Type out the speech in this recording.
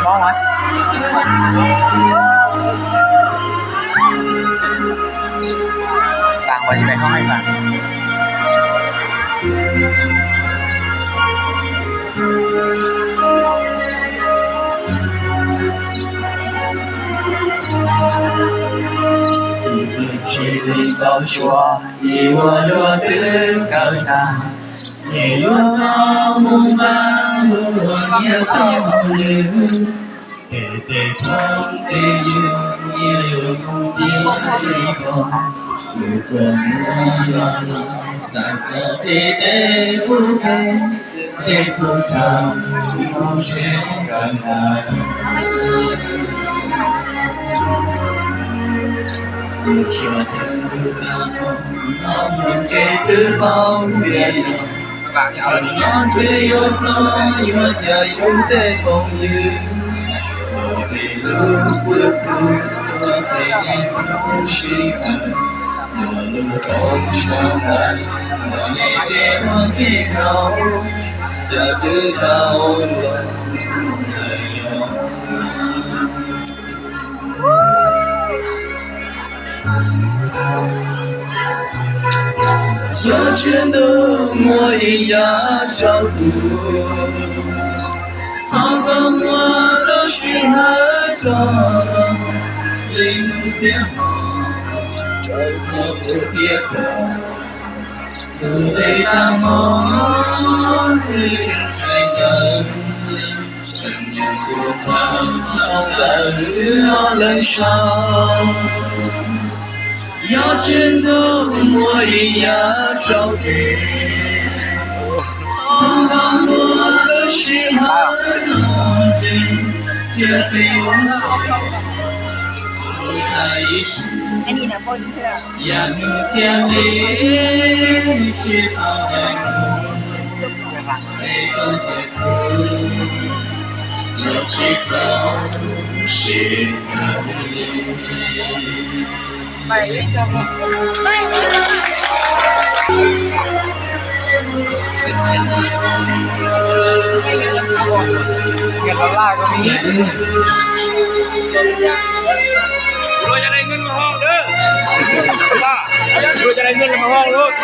Vàng và chị Bạch không anh Vàng? Tsis li tau suav ib ua luaj twb kawg tag, es luag tau mus npaj mus ua nyiaj txoj lwm. Es tej phooj tej ywg nyias yuav mus ntiag li ko, tus kua muag los los xav txog peb tej pub kawg, tej pub txhaum mus ntshe kawg ntawd. Tus tshuav twb tau no mus kev twb paub tias yog, tsam no ntshe yuav ploj yuav cas yus tej phooj ywg, ua tej lub xwb tus tuag tej neeg kuj sib tawm, ua lub roob sab ntawd ua nej tej ua tej kaus, cas twb dhau los lawm yog. Yog tswv ntuj muaj ib yam rau kuv, ho koj muaj lub sij hawm rau, li hnub thiab hmo, rau koj kuv thiab koj, tus dej tag hmo, wb tseem hais ntawd, tseem nyob kuv pab ntawm wb ob leeg saud. Yog tswv ntuj muaj ib yam rau kuv, ho koj muaj lub sij hawm rau, thiab peb ua yam hnub thiab hli, tsis txhob ntshai kuv, es koj nrhiav kuv, los tsis txaus siab kawg li. Luag cov neeg Hmoob los hoo lawm. Luag cov neeg Hmoob los hoo lawm.